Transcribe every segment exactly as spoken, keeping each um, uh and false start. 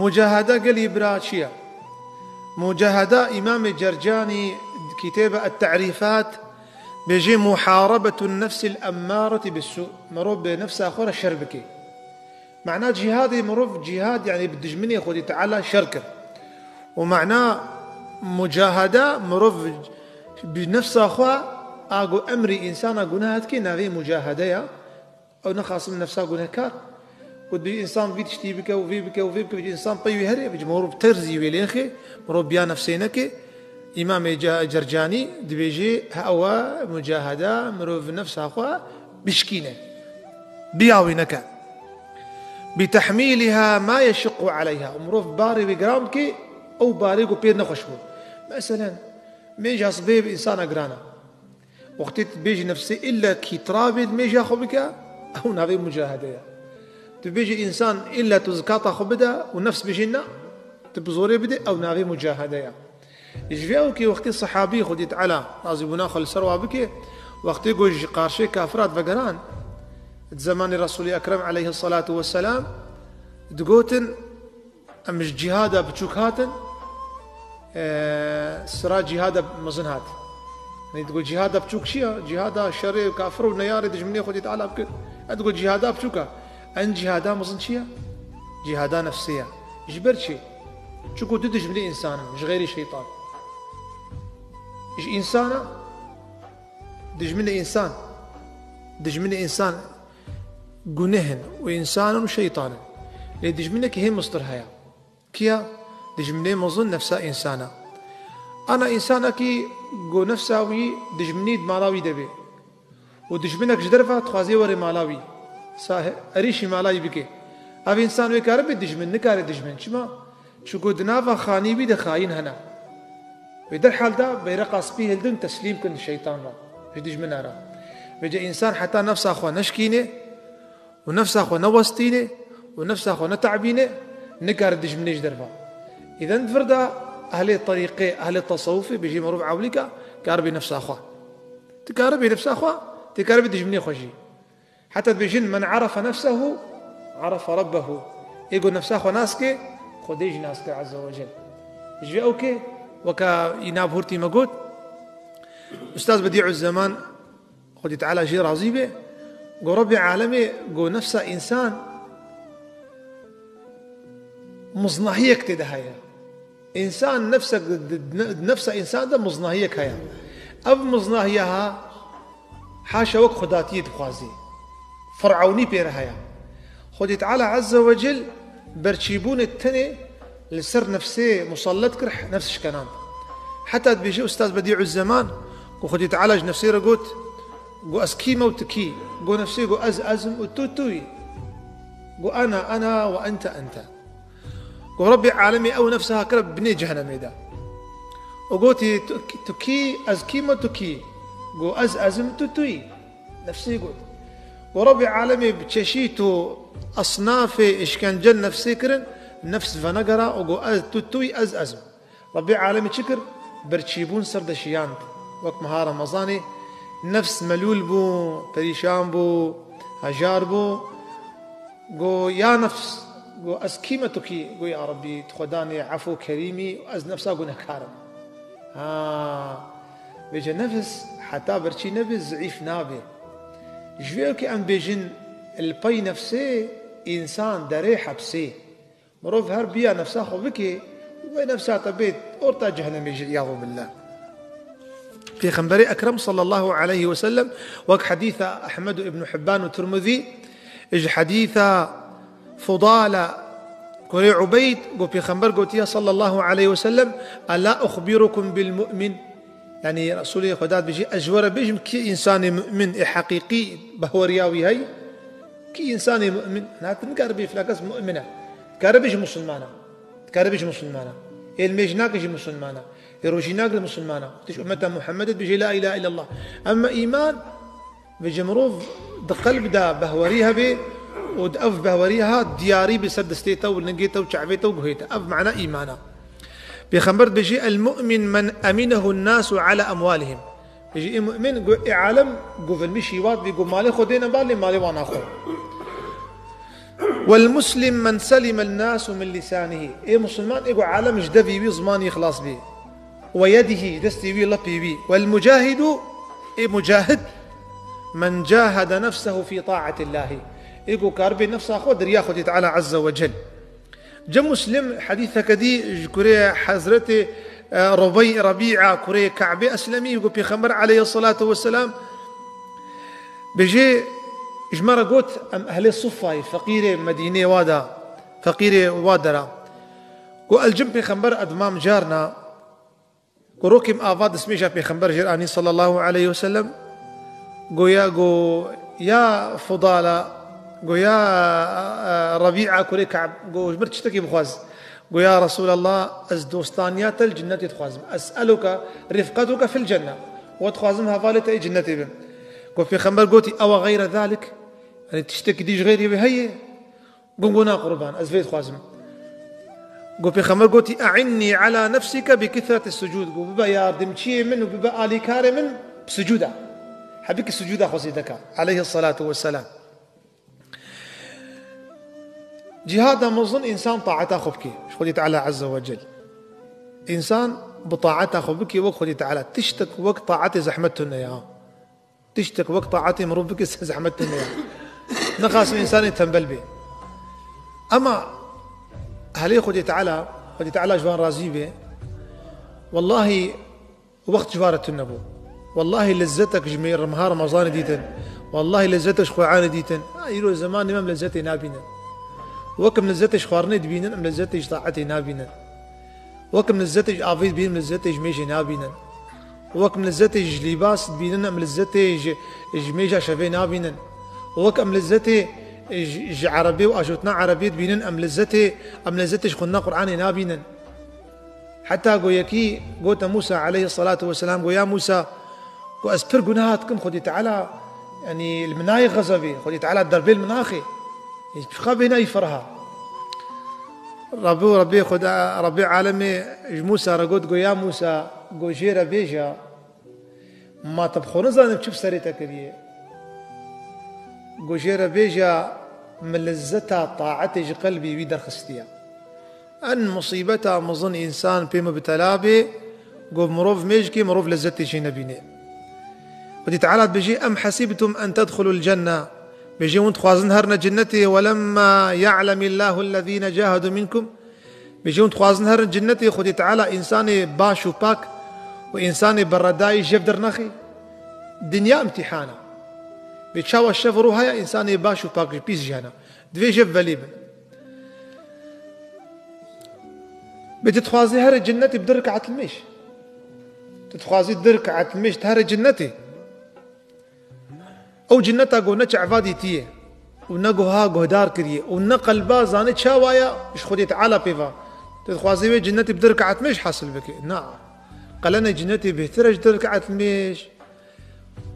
Mucahede gelî bira çi ye? Mucahede Îmamê Cercanî kitêbe Et-Terîfat bêjê muharebetun nefsil emmareti bissu. Mirov bi nefsa xwe re şer bike. Mana cihadê mirov cihad, yani bi dijminê Xwedê Teala şer kir. Û mana mucahede mirov bi nefsa xwe a ku emrî însana guneha dike navê mucahede ya. Ew nexasim nefsa gunehkar. Û dibê însan vî tiştî bike û vê bike û vê bike, vêca însan pey wî herê, vêca mirov terzî wê lêxê, mirov biya nefsê neke. Îmamê Ca-, Cercanî dibêje, ew e mucahede, mirov nefsa xwe bişkîne. Biya wî neke. Bi tehmîliha ma yeşiqqu aleyha. Û mirov barê wê giran bike, ew barê ku pê nexweş bû. Meselen, mêja sibê bi însana giran e. Wextê tu dibêjî nefsê ille kî tirabê di mêja xwe bike, ew navê mucahede ye. Tu dibêjî însan ille tu zikata xwe bide û nefs bêjê na, tu bi zorê bidê, ew navê mucahede ye. Ji vê ew kê wextê sehabî Xwedî Teala razîbûna xwe li ser wa bike, wextê ku ji qarşê kafira divegeran, di zemanê Resûlê Ekrem aleyhisselatu vesselam, digotin, Em ji cîhada biçûk hatin, e, sira cîhada mezin hat. Yanî digo cîhada biçûk çi ya? Cîhada şerê kafir û neyarê dijminê Xwedî Teala bikir. E digo cîhada biçûk e. En cîhada mezin çi ya? Cîhada nefsê ya. Ji ber çi? Çunku du dijminê însan in, ji xeyrî şeytan. Ji însana, dijminê însan, dijminê însan, Guneh in û însan in û şeytan in. Lê dijminekî hê mistir heye. Kiya? Dijminê mezin nefsa însana. Ana însanekî ku nefsa wî dijminî di mala wî de bê. Û dijminek ji derve dixwaze were mala wî. Sa-, erîşî mala wî bike. Ev însan wê kare bê dijmin, nikare dijmin. Çima? Çunku di nava xanî wî de xayîn hene. Wê derhal de beyreqa spî hildin teslîm kin şeytan re, ji dijmina re. Vêca însan heta nefsa xwe neşkîne û nefsa xwe newestîne û nefsa xwe nete'bîne, nikare dijminê ji derve. Îden di vir de ehlê terîqê, ehlê tesewufê bêjî mirov ewlîka kar bê nefsa xwe. Tu kar bê nefsa xwe, tê kar bê dijminê xwe jî. Heta dibêjin, "Men arafa nefsehu, arafa rabbehu." Ê ku nefsa xwe nas ke, Xwedê jî nas ke Azze ve Cel. Ji vê ew ke, weka îna bi hurtî me got, Ustaz Bedî'u Zeman, Xwedî Teala jê razî be, got, Rebbê alemê, got, nefsa însan miznahiyek tê de heye. Însan nefsek, di, di, nefsa însan de miznahiyek heye. Ev miznahiya ha, haşa wek xwedatiyê dixwazê. Firewnî pê re heye. Xwedê Teala Azze ve Cel berçîbûnê tenê li ser nefsê musallet kir, nefs şikenand. Heta dibêje Ustaz Bedî'u Zeman, ku Xwedê Teala ji nefsê re got, got, "Ez kî me û tu kî?" Got nefsê, got, "Ez, ez im û tu, tu yî." Got, "Ena, ena ve ente, ente." Got, Rebbê alemê ew nefsa kire binê cehenemê de. Û gotî, "Tu, tu kî, ez kî me, tu kî?" Got, "Ez, ez im, tu, tu yî." Nefsê got. Got, Rebbê alemê bi çeşît û esnafê îşkence nefsê kirin, nefs venegera û got, "Ez, tu, tu yî, ez, ez im." Rebbê alemê çi kir? Birçîbûn ser de şiyand. Wek meha Remezanê nefs melûl bû, perîşan bû, hejar bû. Go, ya nefs, go, ez kî me tu kî? Go, ya Rebbî, tu xwedanê efû kerîmî, ez nefsa gunehkar im. Ha, vêce nefs heta birçî nebe, zeîf nabe. Ji vê ke em bêjin, li pey nefsê însan derê hepsê. Mirov her biya nefsa xwe bike, wê nefsa te bê orta cehenemê jî, iyadu billah. Pêxemberê Ekrem sallallahu aleyhi ve sellem, wek hedîsa Ehmed û Ibn Hibban û Tirmidî, ji hedîsa Fudala kurê Ubeyd, got Pêxember gotiye sallallahu aleyhi ve sellem, "Ela uxbirukum bil mu'min?" Yanî Resulê Xweda dibêjî, "Ez ji we re bêjim kî însanê mu'min ê heqîqî behweriya wî hey? Kî însanê mu'min?" Na tu nikare bê filan kes mu'min e. Dikare bêjî musulman e. Dikare bêjî musulman e. Ê li mêj nake jî musulman e. Ê rojî nagre musulman e. Tu ji ummeta Muhammedê dibêjî la ilahe illallah. Ema îman, vêce mirov di qelb de behwerî hebe û di ev behwerî ha diyarî bi ser destê te û lingê te û çavê te û guhê te. Ev mana îman e. Pêxember dibêjî, "El mu'min men eminehu nasu ala emwalihim." Dibêjî, ê mu'min, got, ê alem, got, vilmişî wat bî, got, malê xwe dêne ba, lê malê wan naxwe. والمسلم من سلم الناس من لسانه. Ê musulman, ê ku alem ji devî wî, zimanî xilas bî. ويده, ji destê wî, lepê wî. والمجاهد, ê mucahid, من جاهد نفسه في طاعة الله. Ê ku karibê nefsa xwe di riya Xwedê Teala Azze ve Cel. Cem Muslim hedîseke dî ji kurê Hezretê, e, Rubey-, Rebî'a kurê Ka'bê Eslemî, ku Pêxember aleyhissalatu vesselam bêjê, ji me re got, em ehlê Suffayê, feqîrê Medînê wa da, feqîrê wa dera. Ku el cim Pêxember edmam carna, ku rokê min ava destmêja Pêxember jêr anî sallallahu aleyhi ve sellem, goya go, ya Fudala, go ya, e, Rebî'a kurê Ka'b, go ji mir tiştekî bixwaz. Go ya Resûlallah, ez dostaniya te li cinnetê dixwazim. Es'eluke rifqetuke fil cenne. We dixwazim hevalê te ê cinnetê bim. Go Pêxember gotî, ewe xeyre zalik? Yanî tiştekî dî ji xeyrê wê heye? Got, got, na qurban, ez vê dixwazim. Got, Pêxember gotî, "E'innî ala nefsike bi kithretî sucûd." Got, "Bibe yardimçiyê min û bibe alîkarê min bi sucûda." Hebikî sucûda xwe zêde ka, aleyhissalatu vesselam. Cihada mezin însan taeta xwe bike, ji Xwedê Teala Azze ve Cel. Însan bi taeta xwe bike wek Xwedê Teala. Tiştek wek taetê zehmet tune ya. Tiştek wek taetê mirov bike zehmet tune ya. Nexasim însanê tembel bê. Ema helê Xwedê Teala, Xwedê Teala ji wan razî be, wellahî wext ji wan re tune bû. Wellahî lezzetek ji me-, meha Remezanê dîtin. Wellahî lezzetek ji Quranê dîtin. Ha, îro zemanê me em lezzetê nabînin. Wek em lezzetê ji xwarinê dibînin, em lezzetê ji taetê nabînin. Wek em lezzetê ji avê dibînin, em lezzetê ji mêjê nabînin. Wek em lezzetê ji lîbas dibînin, em lezzetê ji, ji mêja şevê nabînin. Wek em lezzetê ji, ji erebê û ajotina erebê dibînin, em lezzetê, em lezzetê ji xwendina Qur'anê nabînin. Heta ku yekî gote Mûsa aleyhissalatu vesselam, got, "Ya Mûsa, ku ez pir guneha dikim, Xwedê Teala, yanî li min nayê xezevê, Xwedê Teala derbê li min naxê. Çiqa bêhna wî ferha." Rabbi û Rabbê Xweda, Rabbê alemê ji Mûsa re got, got, "Ya Mûsa, got, jê re bêje, ma te bi xwe nizanî çi bi serê te kiriye? Got, jê re bêje, min lezzeta taetê ji qelbê wî derxistiye." En musîbeta mezin însan pê mubtela bê, got, mirov mêj ke, mirov lezzetê jê nebîne. Xwedî Teala dibêje, "Em hesîbtum en tedxulul cenne." Bêje, hûn dixwazin herine cinnetê, "Welemma ya'lemillahu ellezîne cahedû minkum." Bêje, hûn dixwazin herin cinnetê, Xwedî Teala însanê baş û pak û însanê beredayî jev dernexê. Dinya îmtîhan e. Bê çawa şev û rû heye, însanê baş û pak jî pîs jî hene. Divê jev velê bin. Bê tu dixwazî herî cinnetê bi du rikaet limêj. Tu dixwazî du rikaet limêj tu herî cinnetê. Ew cinneta ku ne çava dîtiye û ne guha guhdar kiriye û ne qelba zane çawa ye ji Xwedê Teala pê ve. Tu dixwazî wê cinnetê bi du rikaet limêj hasil bike. Na. Qelene cinnetê bêhtir e ji du rikaet limêj.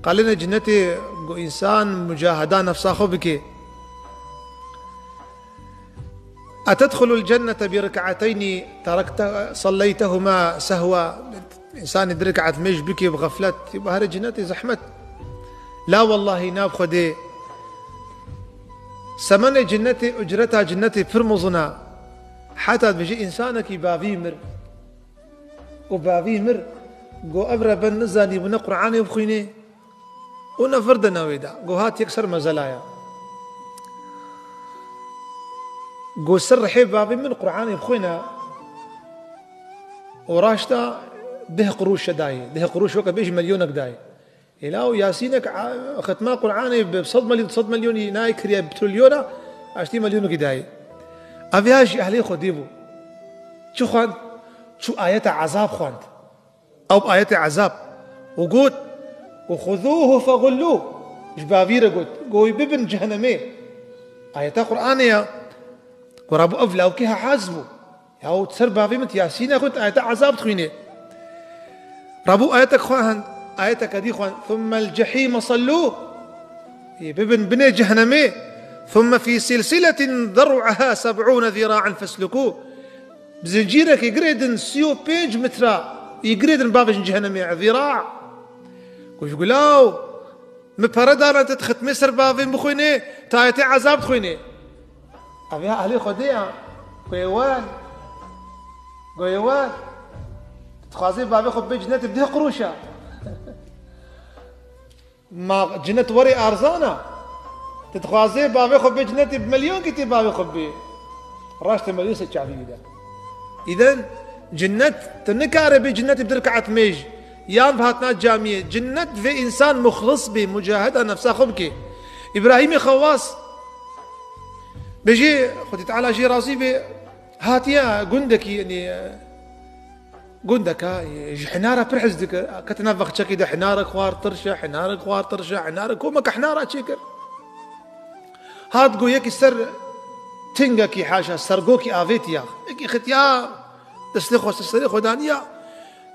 Qelene cinnetê ku însan mucaheda nefsa xwe bike. Etedxulul cennete bi rikaeteyni terekte, salleytehuma sehwa. Însanê du rikaet limêj bike bi xeflet, bi herê cinnetê zehmet. La wellahî, na bi Xwedê. Semenê cinnetê, ucreta cinnetê pir mezin e. Heta dibêje însanekî bavî mir. Û bavî mir, got, ev reben nizanî bû ne Qur'anê bixwînê û ne vir de ne wê de. Got, hat yek ser mezelaya. Got, ser rihê bavê min Qur'anê bixwîne û raşta deh qirûşe dayê. Deh qirûş weke bêj milyonek dayê. Êla û Yasînek, a, xetma Qur'anê bi sed milyon, sed milyonî nayê kiriye, bi trilyona, aştî milyonekî dayê. Ev ya jî ehlê Xwedê bû. Çi xwend? Çû ayeta ezab xwend. Ew ayetê ezab. Û got, û xuzûhu fexullû. Ji bavî re got, got, wî bibin cehenemê. Ayeta Qur'anê ya. Got, Rabû, ev lawkê hehez bû. Ya û ser bavê min Yasîne xwend, ayeta ezab dixwînê. Rabû ayetek xwend, ayeteke dî xwend, "Thummel cehîme sellû." Ê, bibin binê cehenemê. "Thumme fî silsiletin zer'uha seb'ûne zîra'en feslukû." Bi zincîrekê girêdin sî û pênc metre, yê girêdin bavêjin cehenemê, zîra. Ku ji gulaw, min pere dana te, tu xitmê ser bavê min bixwînê, tu ayetê ezab dixwînê. Ev ya ehlê Xwedê ya. Goyê wer. Goyê wer. Dixwazê bavê xwe bê cinetê bi deh qurûşa. Ma cinet werê arzana. Tu dixwazê bavê xwe bê cinetê bi milyonkî tê bavê xwe bê. Raşte milyon se çavî wî de. Îden cinnet, tu nikare bê cinetê bi du rekaet mêj. Yan bi hatina camiyê. Cinnet vê însan muxlis bê, mucaheda nefsa xwe bike. Îbrahîmê Xewas bêjê, Xwedê Teala jê razî bê, hatiye gundekî, yanî, gundeka, e, ji hinara pir hez dikir. Kete nav vexçekê de hinarek xwar tirşe, hinarek xwar tirşe, hinarek komeke hinara çêkir. Hat go yekî ser tingekî haşa, sergokî avêtiya. Yekî xitiya destê xwe ser serê xwe daniya.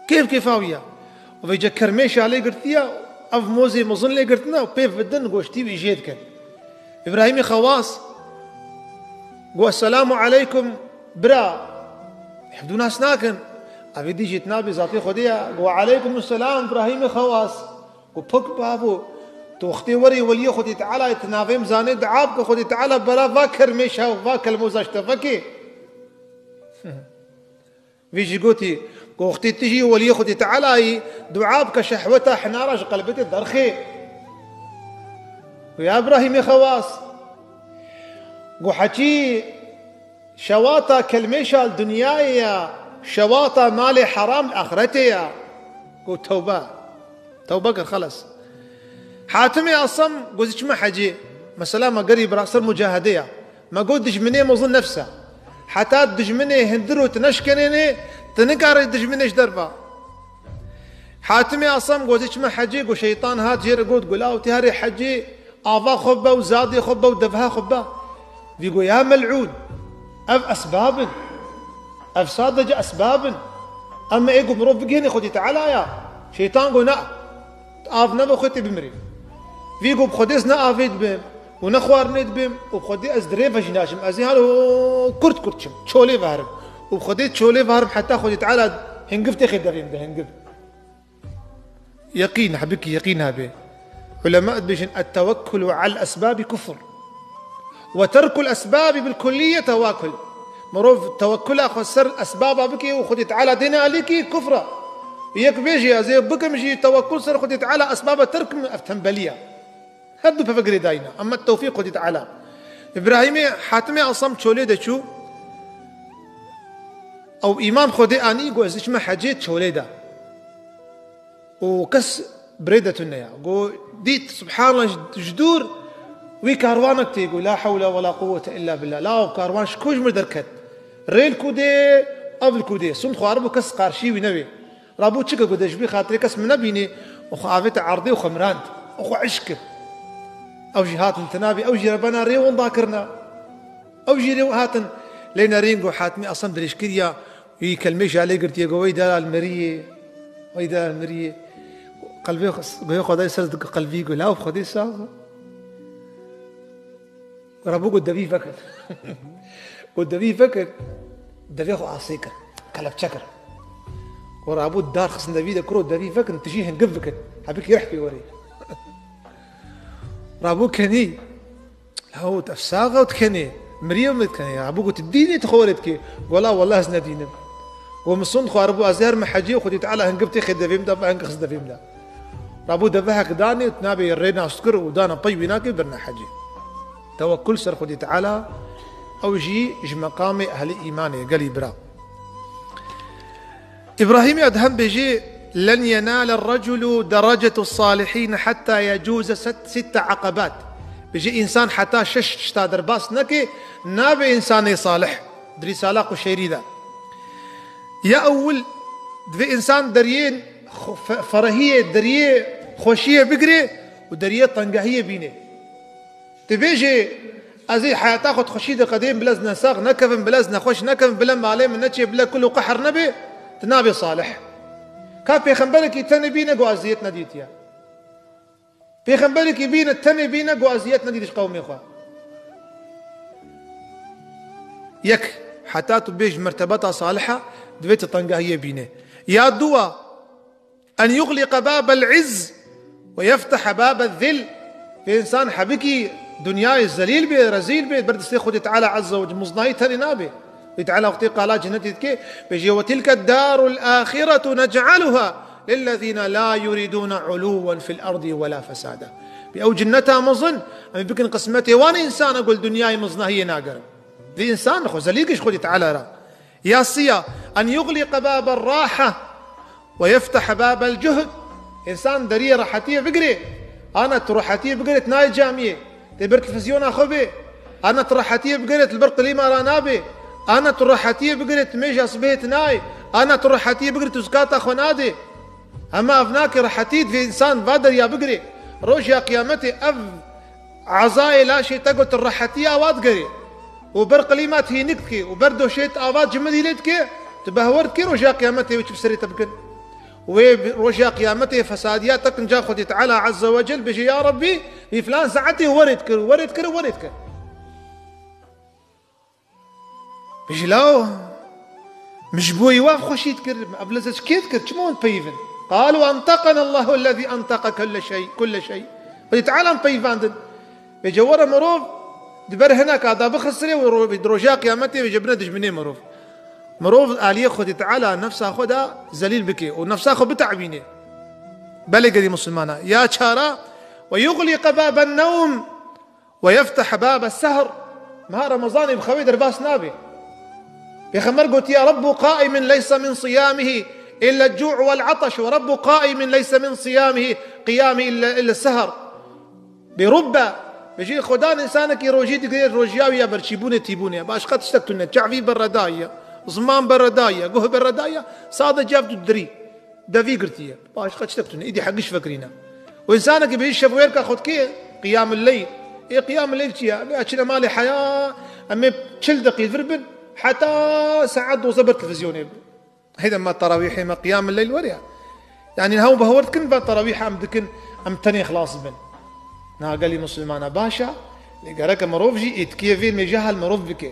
Kêf kêfa wî ya. Û vêce kermêşa lê girtiya, ev mozê mezin lê girtina û pê vidin goştî wî jê dikin. Îbrahîmê Xewas go, "Esselamu aleykum, bira." Hevdû nas nakin. Evê dî jî tinabê zatê Xwedê ya. Go, "Aleykum selam, Îbrahîmê Xewas." Go, "Pik bavo. Tu wextê werê weliyê Xwedê Teala yê, tu navê min zanê, dua bike Xwedê Teala bela va kermêşa û va kelmoza ji te vekê." Vî jî gotî, "Go wextê tu jî weliyê Xwedê Teala yî, dua bike şehweta hinara ji qelbê te derxê." Go, "Ya Îbrahîmê Xewas." Go, "Heçî şewata kelmêşa li dinyayê ya, şewata malê heram li axretê ya." Go, "Tewbe." Tewbe kir, xelas. Hatimê Asam go, "Zî çima hecê?" Mesela me gerî bira ser mucahede ya. Me got, "Dijminê mezin nefs e. Heta dijminê hindir û tu neşkenênê, tu nikarî dijminê ji derva." Hatimê Asam go, "Zî çima hecê?" Go, "Şeytan hat jê re got, go, 'Law tê herê hecê, ava xwe be û zadê xwe be û devha xwe be.'" Vî go, "Ya mel'ûn, ev esbab in. Ev sadece esbab in. Em ê ku mirov bigihînê Xwedê Teala ya." Şeytan go, "Na, av nebe xwe tê bimirê." Vî go, "Bi Xwedê ez ne avê dibim û ne xwarinê dibim û bi Xwedê ez di rê ve jî naçim. Ez ê halo kurt kurt çim, çolê veherim. Û bi Xwedê çolê veherim heta Xwedê Teala hingiv têxê devê min de, hingiv." Yeqîn, hebikî yeqîn hebe. Ulema dibêjin, "Ettevekkulu al esbabi kufr. Ve terkul esbabi bil kulliye tevakul." Mirov tewekkula xwe ser esbaba bike û Xwedê Teala dêne alîkî kufra. Yek bêjî, "Ez ê bikim jî tewekkul ser Xwedê Teala, esbaba terkim, ev tembeliya." Her du peve girêdayî ne. Ama tewfîq Xwedê Teala. Îbrahîmê Hatimê Asam çolê de çû. Ew îman Xwedê anî, got, "Ez diçime hecê çolê de." Û kes birê de tune ya. Go dît, subhanallah, ji, ji dûr wî karwanek tê. Go, "La hewle we la quwwete illa billah." La ev karwan ji ku ji mir derket? Rê li ku dê, ev li ku dê? Sûnd xwaribû, kes qarşî wî nebê. Rabû çi ke? Go, "De ji vî xatirê kes min nebînê." Û xwe avête erdê û xwe mirand. Û xwe eşk kir. Ew jî hatin tinavê, ew jî rebena rê winda kirina. Ew jî rê hatin. Lê nerîn go Hatimê Asam dirêj kiriya. Wî kelmê ji alê girtiye, go, "Wey delal miriyê, wey delal miriyê." Qelbê xwe, goyê xwe dayê ser qelbî, go, "Law Xwedê sax." Rabû go, "Devî vekir." Go, "Devî vekir." Devê xwe asê kir, kelepçe kir. Go, Rabû dar xistin devî de, "Kuro, devî vekin, tu jî hingiv bikin. Hebikî rih pê werê." Rabû kenî. Law, ev sax e û dikenê. Mirî ew me dikenê. Rabû got, "Tu dînê tu xwe werê dikê?" Go, "La, wellah ez nedînim." Go, "Min sûnd xwaribû, ez ê herim hecê û Xwedê Teala hingiv têxê devê min de, va hingiv xist devê min de." Rabû devehek danê û nabê rê nas kir û dana pey wî nakê, birine hecê. Tewekkul ser Xwedê Teala, ew jî ji meqamê ehlê îmanê, gelî bira. Îbrahîmê Edhem bêjê, "Len yenale reculu derecetu salihîn heta yecuze set-, sitte akabat." Bêjê, însan heta şeş tişta derbas neke, nabe însanê salih. Di Rîsala Quşeyrî de. Ya ewil, divê însan deriyê xwe-, fe-, ferehiyê, deriyê xweşiyê bigire û deriyê tengehiyê bîne. Tu bêjê, "Ez ê heyata xwe di xweşî de qedêm, bila ez nesax nekevim, bila ez nexweş nekevim, bila malê min neçê, bila kul û qehr nebe", tu nabê salih. Ka pêxemberekî tenê bîne, go eziyet nedîtiye. Pêxemberekî bîne, tenê bîne, go eziyet nedîtiye ji qewmê xwe. Yek, heta tu bêj mertebeta saliha, divê tu tengahiyê bîne. Ya duwa, "En yuxliqa babel izz ve yeftaha babel zil." Vê însan hebikî Dinyayê zelîl bê, rezîl bê, ber destê Xwedê Teala Azze ve Celle, miznayî tenê nabê. Xwedê Teala wextê qala cenetê dike, bêjê, "وتلك الدار الآخرة نجعلها للذين لا يريدون علوا في الأرض ولا فسادا." Bê ew cinneta mezin, em ê bikin qismetê wan însana ku li dinyayê miznahiyê nagerin. Vê însan xwe zelîl kir ji Xwedê Teala re. Ya siya, "أن يغلق باب الراحة ويفتح باب الجهد." Însan deriyê rehetiyê bigirê. Ana tu rehetiyê bigirê, tu nayê camiyê. Tê ber televîzyona xwe bê. Ana tu rehetiyê bigirê, tu li ber klîma re nabê. Ana tu rehetiyê bigirê, tu mêja sibehê tu nayê. Ana tu rehetiyê bigirê, tu zikata xwe nadê. Hema ev nake rehetî, divê însan va deriya bigirê. Roja qiyametê ev ezayê laşê te got rehetiya wa digerê û ber qilîma hînik dike û ber doşê ava cimidî lê dike, tu behwer dikî roja qiyametê wê çi bi serê te bikin? Wê bi-, roja qiyametê fesadiya te kinca Xwedê Teala Azze ve Cel bêje, "Ya Rebbî, vî filan saetê werê dikir, werê dikir, werê dikir." Bêjî law, min ji bo wî wa xweşî dikir, min ev lezet ji kê dikir, çima hûn peyivin? قالوا أنطقنا الله الذي أنطق كل شيء، كل شيء. Xwedê Teala min peyivandin. Bêje were mirov di ber hineka de bixisirê û ro-, di roja qiyametê bêje bine dijminê mirov. Mirov aliyê Xwedê Teala nefsa xwe de zelîl bike û nefsa xwe bitewîne. Belê gelî Musulmana. Ya çara, "ويغلق باب النوم ويفتح باب السهر." Meha Remezanê bi xewê derbas nabe. Pêxember gotiye, "رب قائم ليس من صيامه إلا الجوع والعطش، ورب قائم ليس من صيامه، قيامه إلا، إلا السهر." Bê rubbe, bêjî Xudan însanekî rojî digire, rojiya wî ya berçîbûnê tîbûnê. Başqa tiştek tune, çavî berredaye, ziman berredaye, guh berredaye, sade cav tu dirî. Devî girtiye. Başqa tiştek tune. Îdî heqî ji fikirîne. Û însanekî bêjî şevwêrka xwe dikê qiyamul leyl. Ê qiyamul leyl çi ye? Em ê çine malê heya, em ê çil deqî vir bin, heta saet dozdeh ber televîzyonê bin. Heyde ma terawîhê me qiyamul leyl were ya. Yanî hew behwer dikin, va terawîh em dikin, em tenê xilas bin. Na gelî Musulmana baş e, lê gereke mirov jî êtkiyê vê mêja hal mirov bike.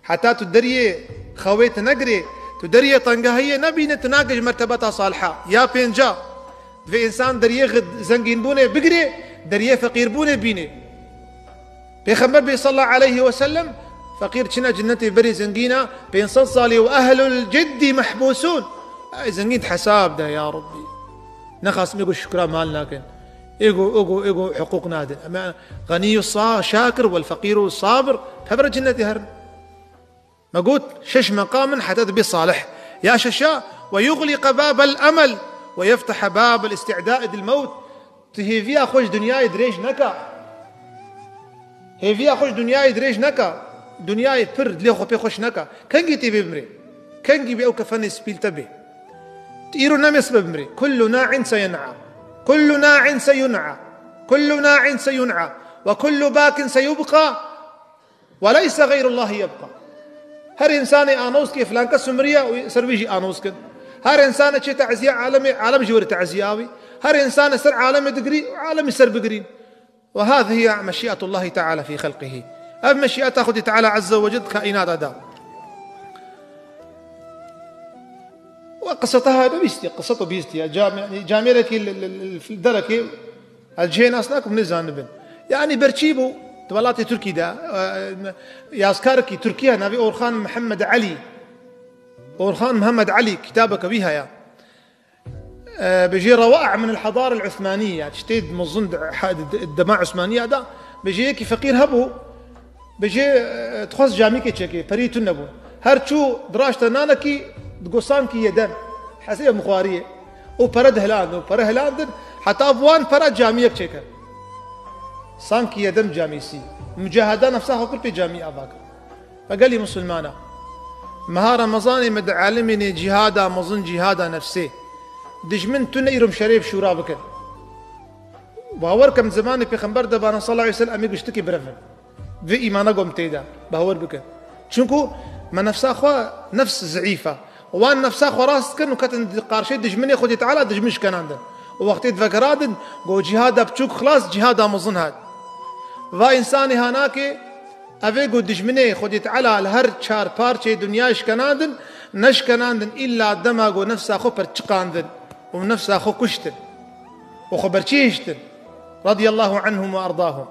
Heta tu deriyê xewê tu negirê, tu deriyê tengahiyê nebîne, tu nake ji mertebeta saliha. Ya pênca, divê însan deriyê xid-, zengînbûnê bigirê, deriyê feqîrbûnê bîne. Pêxember bê sallallahu aleyhi ve sellem, feqîr çine cinnetê berê zengîna, pênc sed salî û ehlul ciddi mehbûsûn. Ey zengîn di hesab de, ya Rabbî. Nexasim êgo şukra mal nakin. Êgo, êgo, êgo hiqûq nadin. Ama ganiyu sa-, şakir wel feqîru sabir. Pevre cinnetê herin. Me got, şeş meqam in heta dibê salih. Ya şeşa, "ويغلق باب الأمل ويفتح باب الاستعداد للموت." Tu hêviya xwe ji dinyayê dirêj neka. Hêviya xwe ji dinyayê dirêj neka. Dinyayê pir dilê xwe pê xweş neka. Kengî tê bê bimrê? Kengî bê ew kefenê spî li te bê? Tu îro nemê sibe bimrê. "كل ناع سينعى. كل ناع سينعى. كل ناع سينعى. وكل باك سيبقى." "وليس غير الله يبقى." Her însanê anoz ke filan kes miriye û ser wî jî anoz kin. Her însanê çê teziya alemê, alem jî were teziya wî. Her însanê ser alemê digirî û alemî ser bigirîn. "وهذه هي مشيئة الله تعالى في خلقه." Ev meşiyeta Xwedê Teala Azze ve Celle kaînata da. Ve qiseta ha bihîstiye, qiseta bihîstiye. Cami-, yanî camêrekî li, li, li, li derekê Ez cihê nas nakim, nêzanibin. Yanî berçî bû, di welatê Tirkî de, e, yazkarekî Tirkiye navê Orxan Mihemed Elî. Orxan Mihemed Elî, kitabeke wî heye. E, bêjê Rewa'a min el-Hadare el-Usmaniye, tiştê mezin di, ha, di, di dema Usmaniye de, bêjê yekî feqîr hebû, Bêjê, e, dixwest camîkê çêkê, perî tune bû. Her çû diraşte nanekî, digot sankî ye dem. Hesê mixwariyê. Û pere dihilandin, û pere hilandin, heta bi wan pera camiyek çêkir. Sankî ye dem camîsî. Mucaheda nefsa xwe kir pê camî ava kir. Ve gelî misilmana. Meha Remezanê me di alimê nê cîhada mezin, cîhada nefsê. Dijmin tune îro em şerê bi şûra bikin. Bawer kem zimanê Pêxember de bana sallallahu aleyhi ve sellem em ê giştikê birevin. Vê îmana gom tê de, bawer bikin. Çunku me nefsa xwe, nefs zeîf e. Wan nefsa xwe rast dikin û ketin di qarşê dijminê Xwedê Teala dijmin şikenandin. Û wextê divegeradin, go cîhada biçûk xilas, cîhada mezin hat. Va însanê hanakê, ev ê go dijminê Xwedê Teala li her çar parçeyê dinyayê şikenandin, neşikenandin îlla dema go nefsa xwe perçiqandin û nefsa xwe kuştin û xwe berçî hiştin. Radiyallahu anhum ve ardahum.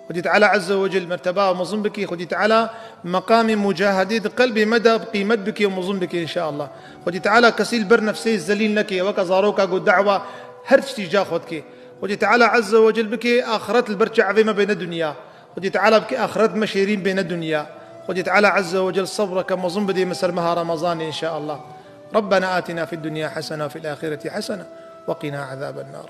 Xwedî Teala Azze ve Cel merteba mezin bike, Xwedî Teala meqamê mucahedê di qelbê me de bi qîmet bike û mezin bike înşeallah. Xwedî Teala kesî li ber nefsê zelîl neke, weke zaroka got dawa her tiştî ca xwe dike. Xwedî Teala Azze ve Cel bike axiret li ber çavê me bêne dinya. Xwedî Teala bike axiret me şêrîn bêne dinya. Xwedî Teala Azze ve Cel sebreke mezin bidê me ser meha Remezanê înşeallah. ربنا آتنا في الدنيا حسنة وفي الآخرة حسنة وقنا عذاب النار.